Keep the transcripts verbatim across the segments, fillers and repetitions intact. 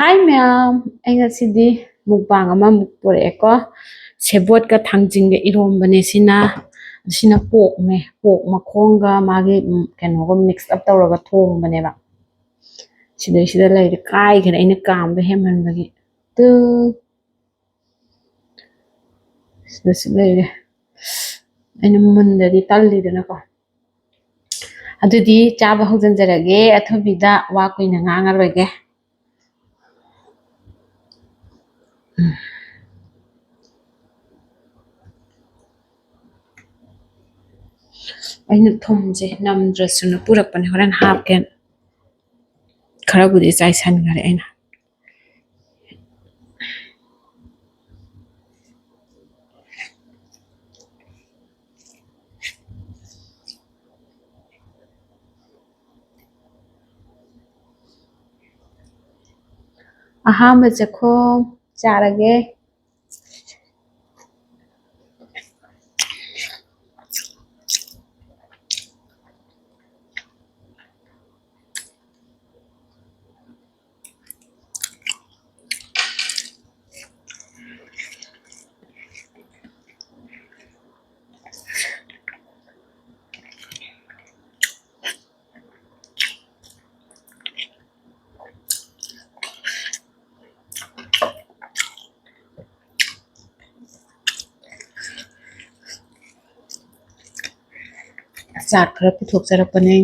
ꯍꯥꯏ ꯃꯌꯥꯝ, ꯑꯩ ꯉꯁꯤꯗꯤ ꯃꯨꯛꯕꯥꯡ ꯑꯃꯃꯨꯛ ꯄꯨꯔꯛꯑꯦꯀꯣ꯫ ꯁꯦꯕꯣꯠꯀ ꯊꯥꯡꯖꯤꯡꯒ ꯏꯔꯣꯝꯕꯅꯦ ꯁꯤꯅ꯫ ꯁꯤꯅ ꯄꯣꯛꯅꯦ, ꯄꯣꯛ ꯃꯈꯣꯡꯒ ꯃꯥꯒꯤ, ꯎꯝ, ꯀꯩꯅꯣꯒ mix up ꯇꯧꯔꯒ ꯊꯣꯡꯕꯅꯦꯕ꯫ ꯁꯤꯗꯩꯁꯤꯗ ꯂꯩꯔꯦ, ꯀꯥꯏꯈ꯭ꯔꯦ ꯑꯩꯅ ꯀꯥꯝꯕ ꯍꯦꯟꯃꯟꯕꯒꯤ꯫ ꯇꯨ꯫ ꯁꯤꯗꯁꯨ ꯂꯩꯔꯦ꯫ ꯑꯩꯅ ꯃꯨꯟꯗꯗꯤ ꯇꯜꯂꯤꯗꯅꯀꯣ꯫ ꯑꯗꯨꯗꯤ ꯆꯥꯕ ꯍꯧꯖꯤꯟꯖꯔꯒꯦ꯫ ꯑꯊꯨꯕꯤꯗ ꯋꯥ ꯀꯨꯏꯅ ꯉꯥꯡꯉꯔꯣꯏꯒꯦ꯫ ꯎꯝ꯫ ꯑꯩꯅ ꯊꯨꯝꯁꯦ ꯅꯝꯗ꯭ꯔꯁꯨꯅ ꯄꯨꯔꯛꯄꯅꯦ, ꯍꯣꯔꯦꯟ ꯍꯥꯞꯀꯦꯅ꯫ ꯈꯔꯕꯨꯗꯤ ꯆꯥꯏꯁꯟꯈꯔꯦ ꯑꯩꯅ꯫ ꯑꯍꯥꯟꯕ ꯆꯥꯛꯈꯣꯝ ꯆꯥꯔꯒꯦ꯫ ꯑꯆꯥꯔ ꯈꯔ ꯄꯨꯊꯣꯛꯆꯔꯛꯄꯅꯦ꯫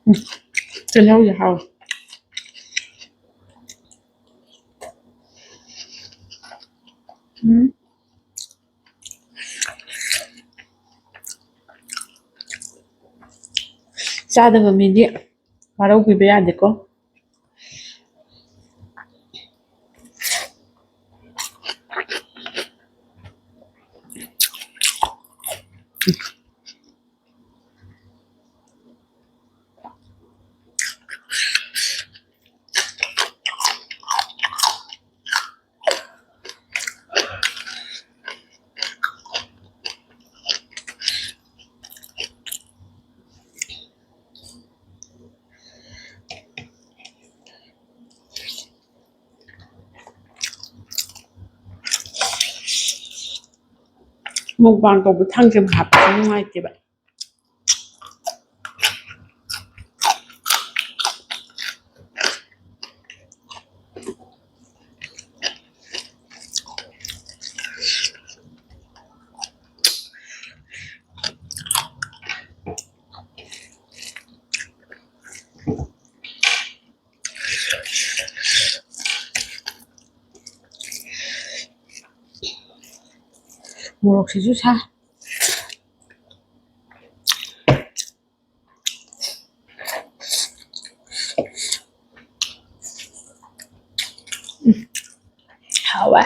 ꯎꯝ, ꯇꯤꯜꯍꯧꯁꯦ ꯍꯥꯎꯋꯦ꯫ ꯎꯝ꯫ ꯆꯥꯗꯕ ꯃꯤꯗꯤ ꯋꯥꯔꯧꯕꯤꯕ ꯌꯥꯗꯦꯀꯣ꯫ ꯃꯨꯛꯕꯥꯡ ꯇꯧꯕ ꯊꯥꯡꯖꯤꯡ ꯍꯥꯞꯄꯁꯨ ꯅꯨꯡꯉꯥꯏꯇꯦꯕ꯫ ꯃꯣꯔꯣꯛꯁꯤꯁꯨ ꯁꯥ꯫ ꯎꯝ, ꯍꯥꯎꯋꯦ꯫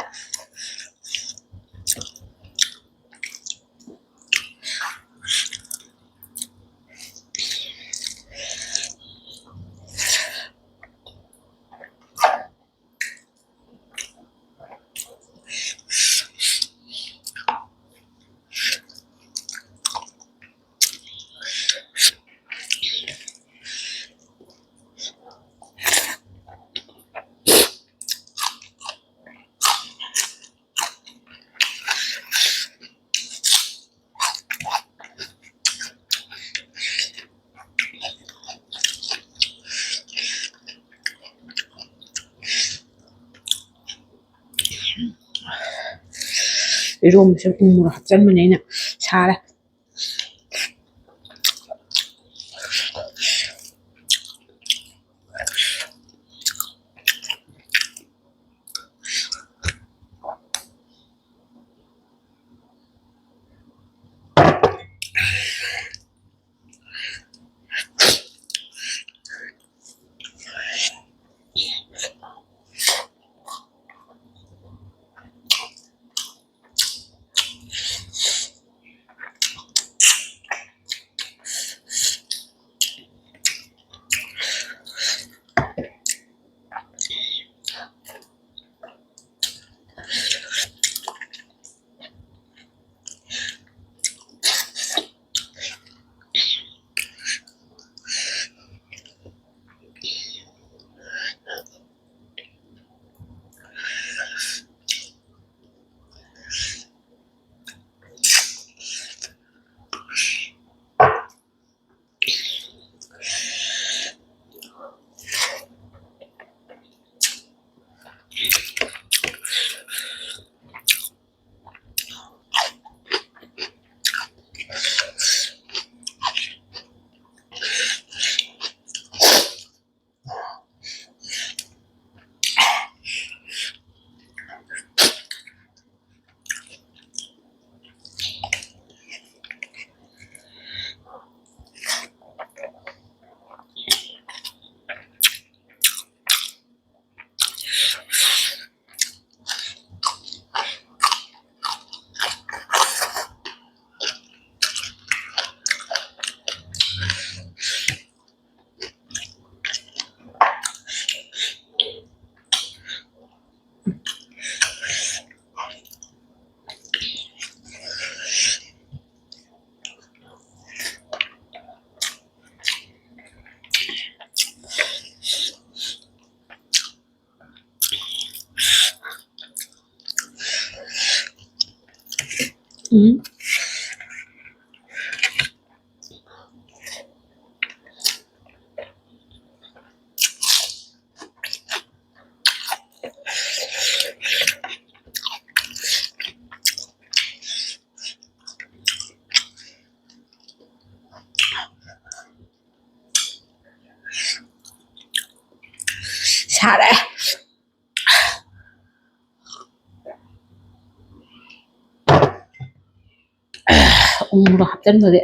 ꯏꯔꯣꯝꯕꯁꯦ ꯎ ꯃꯣꯔꯣꯛ ꯍꯥꯞꯆꯟꯕꯅꯦ ꯑꯩꯅ꯫ ꯁꯥꯔꯦ꯫ ꯎꯝ꯫ ꯁꯥꯔꯦ꯫ ꯎ ꯃꯣꯔꯣꯛ ꯍꯥꯞꯆꯤꯟꯕꯒꯤ꯫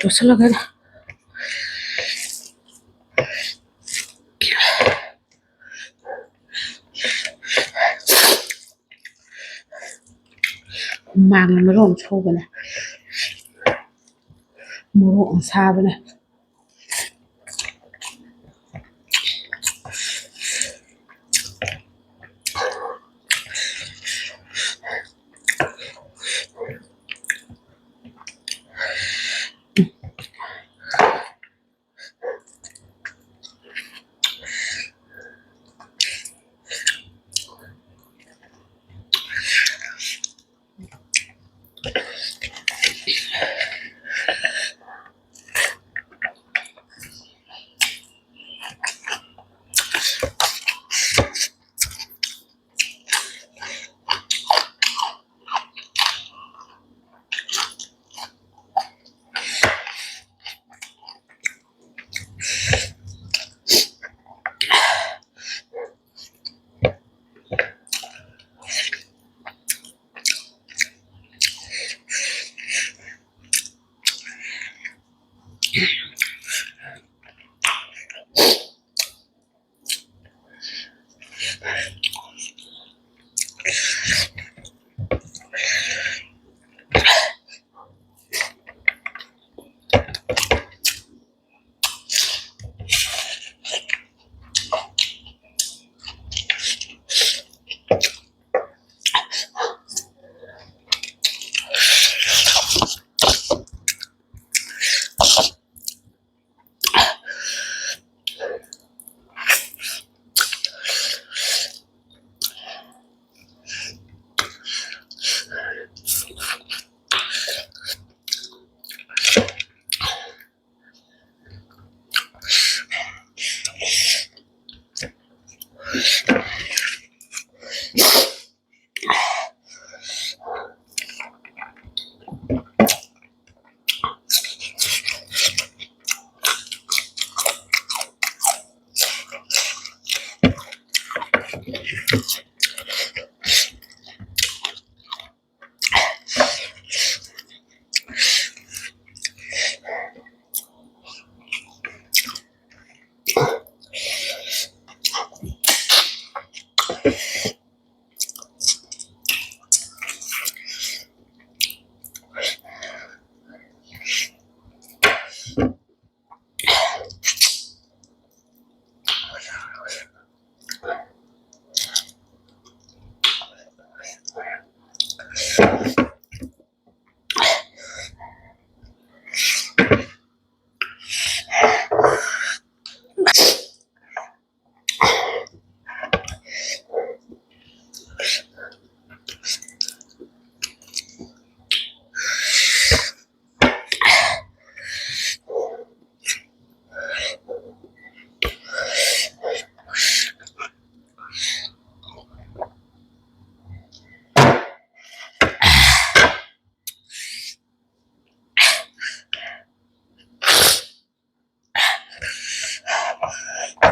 ꯇꯣꯠꯁꯜꯂꯒ ꯍꯨꯃꯥꯡꯅ ꯃꯔꯣꯜ ꯑꯃ ꯁꯧꯕꯅꯦ꯫ ꯃꯣꯔꯣꯛ ꯑꯃ ꯁꯥꯕꯅꯦ꯫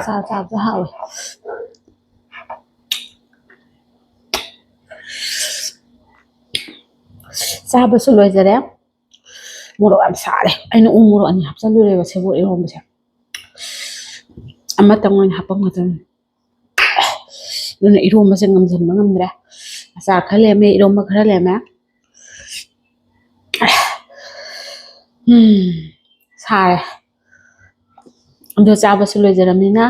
ꯆꯥ ꯆꯥꯕꯁꯨ ꯍꯥꯎꯋꯦ꯫ ꯆꯥꯕꯁꯨ ꯂꯣꯏꯖꯔꯦ꯫ ꯃꯣꯔꯣꯛ ꯌꯥꯝ ꯁꯥꯔꯦ꯫ ꯑꯩꯅ ꯎ ꯃꯣꯔꯣꯛ ꯑꯅꯤ ꯍꯥꯞꯆꯜꯂꯨꯔꯦꯕ ꯁꯦꯕꯣꯠ ꯏꯔꯣꯝꯕꯁꯦ꯫ ꯑꯃꯇꯪ ꯑꯣꯏꯅ ꯍꯥꯞꯄꯝꯒꯗꯕꯅꯤ꯫ ꯑꯗꯨꯅ ꯏꯔꯣꯝꯕꯁꯦ ꯉꯝꯁꯤꯟꯕ ꯉꯝꯗ꯭ꯔꯦ꯫ ꯑꯆꯥꯔ ꯈꯔ ꯂꯦꯝꯃꯦ, ꯏꯔꯣꯝꯕ ꯈꯔ ꯂꯦꯝꯃꯦ꯫ ꯎꯝ, ꯁꯥꯔꯦ꯫ ꯑꯗꯣ ꯆꯥꯕꯁꯨ ꯂꯣꯏꯖꯔꯕꯅꯤꯅ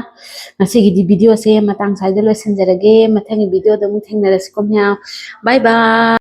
ꯉꯁꯤꯒꯤꯗꯤ video ꯁꯦ ꯃꯇꯥꯡ ꯁ꯭ꯋꯥꯏꯗ ꯂꯣꯏꯁꯤꯟꯖꯔꯒꯦ꯫ ꯃꯊꯪꯒꯤ video ꯗ ꯑꯃꯨꯛ ꯊꯦꯡꯅꯔꯁꯤꯀꯣ ꯃꯌꯥꯝ꯫ Bye bye꯫